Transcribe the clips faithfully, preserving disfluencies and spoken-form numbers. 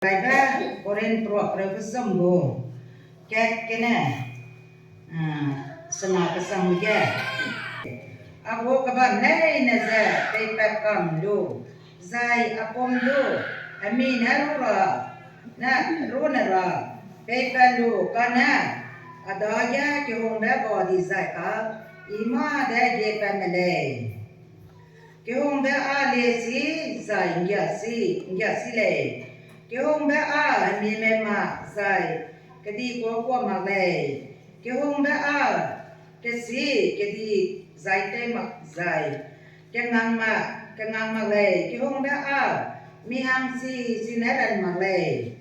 Kaibe Korinth peruak kereu kechum gu kat gene, ah, sena kesang ge. A gu kebam leine ze peipat kam lu, zai a pum du, hemi ne ru ra, ne ru ne ra, peipat lu kane, a dage kehungbe ba di zai ka, i mâ de giepat me lei. Kehungbe â lie si, zai ’nggia si, ’nggia si lei. Kehungbe â hemime mak zai, kedi kuâ kuâ mak lei. Kehungbe â kesi, kedi zai tei mak zai, kengang mak, kengang mak lei. Kehungbe â mi hang si, si ne ran mak lei.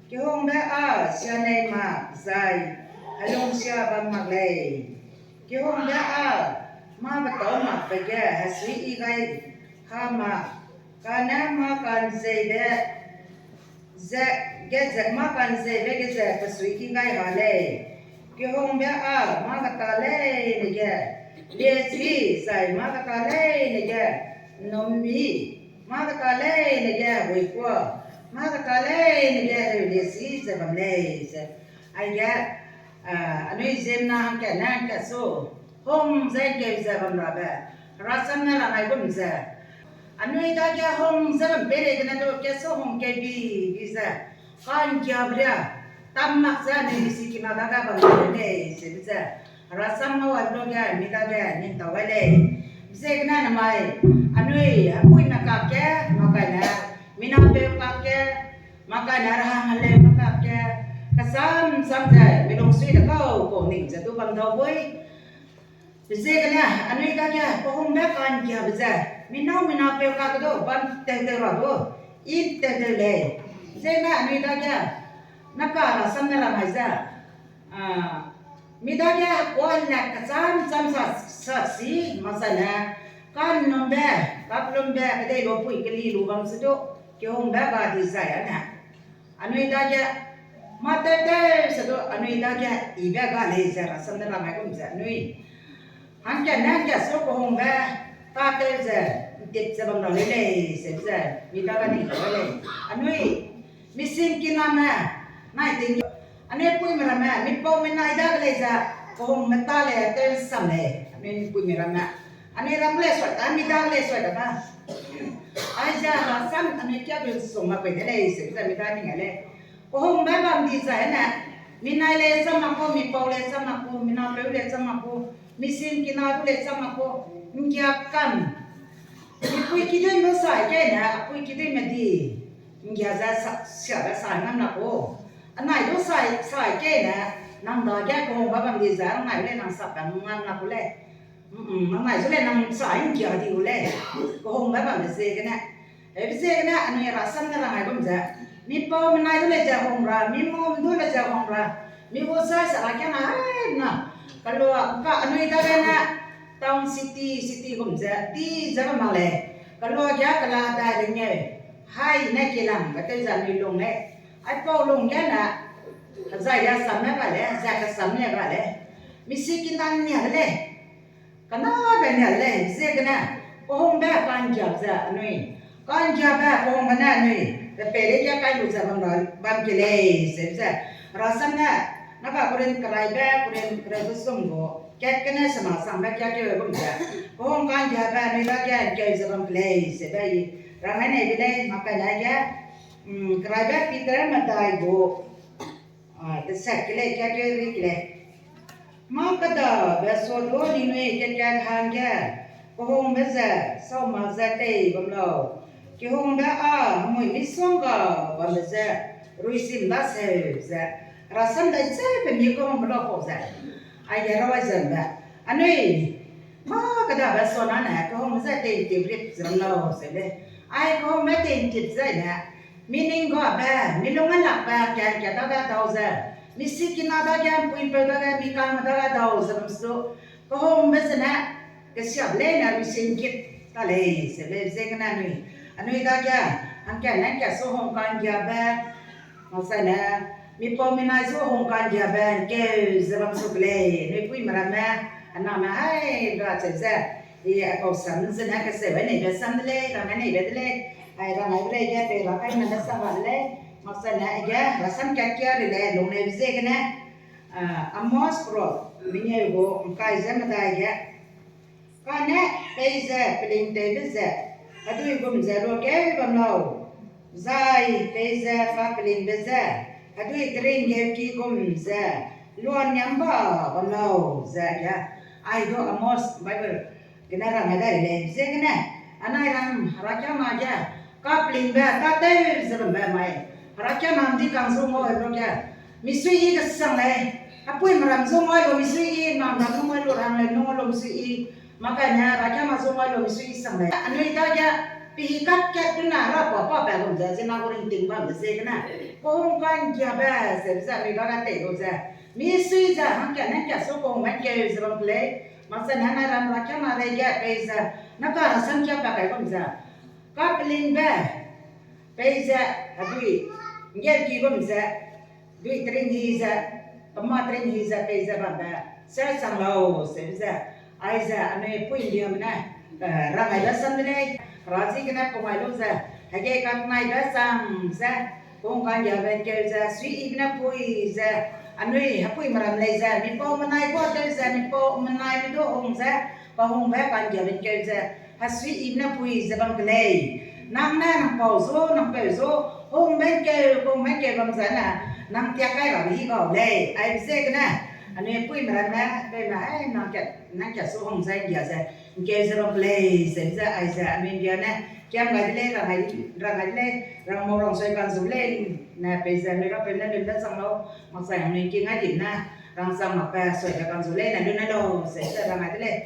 Kehungbe â sianei mak zai, helungsia bam mak lei. Kehungbe â mâ betâu makbe ge hesui i gai ha mak, kane mâ ka'nzeibe ze, ge ze mâ ka'nzeibe ge ze pesui i gai ha lei. Kehungbe â mâ keta leine ge lie si, zai mâ keta leine ge ’nnum mi, mâ keta leine ge heguikuâ, mâ keta leine ge hereulie si ze bam lei ze. Aige, ah, anui ziemmena hangkat ne hangkat su hung ze ’ngkeu ze bam rabe, rasam ne rang ai gum ze, anui dage hung ze bam peireigene du kat su hung keu bi, bi ze, ka'nggiabe ria tam mak ze anui misikina dage bam lei, sebe ze, rasam ngau ai lu ge mi dage ningtau gai lei. Ziegene namai, anui hepuime kakge, makaine minapeu kakge, makaine rahang heleume kakge, kesam sam ze mi lungsui de kau kau ning ze du bam dau bui. Ziegene anui dage kehungbe ka'nggiabe ze, mi nâu mi napeu kakge du bam tew tew ra du, i tew tew lei. Ziegene anui dage, naka rasam ne rang ai ze, ah, mi dage kuâ helak kecham cham sa, sa si, mak zane, ka'nnumbe, kakellumbe, kedei lu pui keli lu bam se du, kehungbe ga di zai ane. Anui dage, mâ tew tew se du, anui dage, ibe ga lei ze rasam ne rang ai gum ze anui hangkat ne hangkat su kehungbe, tâtew ze, ’ntip ze bam ra leu lei, sebe ze, mi dage ning ra lei. Anui, misikina ne, nai ting, anui puime ramme, mipau minai dage lei ze, kehungme tâ lei, tew ’nsam lei, anui puime ramme. Anui ram lei sui ta, mi dage lei sui ta ba. Aize rasam anui kia gu sung mak pei de lei, sebe ze mi dage ning ai lei. Kehungbe bam di zai ne, minai lei cham mak gu, mipau lei cham mak gu, minapeu lei cham mak gu, misikina du lei cham mak gu, ’nggia kam. Mipui kiduî nu sai kei ne, apui kiduîme di, ’nggia ze sa, siabe sai ngam lak gu. Anai du sai, sai kei ne, nang dage kehungbe bam di zai, anai lei nang sapbe ngam lak gu lei. Mm, mm, nang nai zu lei nang sa ’nggia di gu lei. Kehungbe bambe ziegene. Hebe ziegene anui rasam ne rang ai gum ze, mipau minai du lei ze hung ra, mi mum du lei ze hung ra, mi gu sai sa ra kia na hai na. Kalua ka anui dagene, town city, city gum ze, di ze bam mak lei. Kalua ge kela dai lengeu, hai ne kilangbe tew ze anui lung lei. Aipau lung gene, zai ya sam ne ga lei, zai kesam ne ga lei. Misikina nia de lei. Kena be nia de lei, ziegene, kehungbe ka'nggiabe ze anui, ka'nggiabe kehungbe ne anui, pe peirei ge kai lu ze bam ra, bam ke lei, sebe ze, rasam ne, naka Korinth keraibe, Korinth kereu kechum gu, kat gene sena sangbe kia keu gum ze, kehung ka'nggiabe anui dage ’ngkeu ze bam ke lei, sebe i, rang ai nei de lei, mak kai ne ge, mm, keraibe Peter medai gu, ah, tesat ke lei, kia keu ri ke lei. Mâ kêdabe sua du ningnui kat-kat hangge kehungbe ze sau mak ze tei bam lau. Kehungbe â hemui misongga bambe ze ruisim daseu ze, rasam dai ze pe mi kehungbe lau kau ze, aige raw ai ze be, anui mâ kêdabe sua nane kehungbe ze tei ’ntip rip ze bam lau ze lei. Ai kehungbe tei ’ntip zai ne, mi ning gabe, mi lung â lakbe, kat-kat dage dau ze, misikina dage, ’mpui'mpeu dage, mi kangme dage dau ze bam su, kehungbe zene, kesiabe leine ruisim git ta lei, ze lei ziegene anui, anui dage, hangkat ne hangkat su hung ka'nggiabe, mak zai ne, mipau minai zu hung ka'nggiabe ’ngkeu ze bam su ke lei, anui puime ramme, aname hai ra cheu ze, i a kau sam zene keseu ai neibe sam de lei, rang ai neibe de lei, ai rang ai de lei ge pei ra kai ne sam ra de lei, Makchane ige rasam kat kia le le lungneibe ziegene, Amos pro mengeu gu ngkai ze medai ge. Kane peize pelingtewbe ze hedui gum ze luakeu bam lau, zai peize kapelingbe ze hedui keringgeuki gum ze luaniamba bam lau ze ge. Ai du Amos Bible gene rang ai dai lei ziegene, anai ram herakiangna ge kapelingbe tâtew ze bambe mai, herakiangna di kang zu ngau lu ge, misuiyi kesang lei. Hepuime ram zu ngau lu misuiyi, nam ram nung ngau lu, rang lei nung ngau lu misuiyi, makane herakiangna zu ngau lu misuiyi sang lei. Anui dage pehî kat kat dena ra pa pa pa gum ze, zina gu ringting bambe ziegene, kehung ka'nggiabe ze ze anui dage tei lu ze, misui ze hangkat ne ngkat su kehungbe ngkeu ze bam ke lei. Makchane anai ram herakiangna rei ge peize, naka rasam kia pa kai gum ze, kapelingbe peize hedui nggeuki gum ze, dui terinhi ze, pema terinhi ze peize bambe, se chang lau, seube ze, aize anui pui ndiame ne, eh, rang aibe sam de lei, hera ziegene pung ai lu ze, hege katnaibe chang ze, kehung ka'nggiabe ngkeu ze, suiyibe ne pui ze, anui hepuime ram lei ze, mipau menai guâ tew ze, mipau menaime du hung ze, pa hungbe ka'nggiabe ngkeu ze, hesuiyibe ne pui ze bam ke lei. Nang ne nang pau zu, nang peu zu, hungbe ngkeu, hungbe ngkeu bam zene, nang tiak kai rabe hi gau lei, aibe ziegene, anui puime ramme, peume, ai, nang kat, nang kat su hung ze nggia ze, ngkeu ze bam ke lei, ze ze, aize, anui nggia ne, kiam gai de lei, rang gai, rang gai de lei, rang mau rang sui kan zu lei, ne peize, anui rapeu ne lun de chang lau, makchai anui ki ngai di ne, rangchang makbe sui de kan zu lei, ne lun ne lau, ze ze rang gai de lei.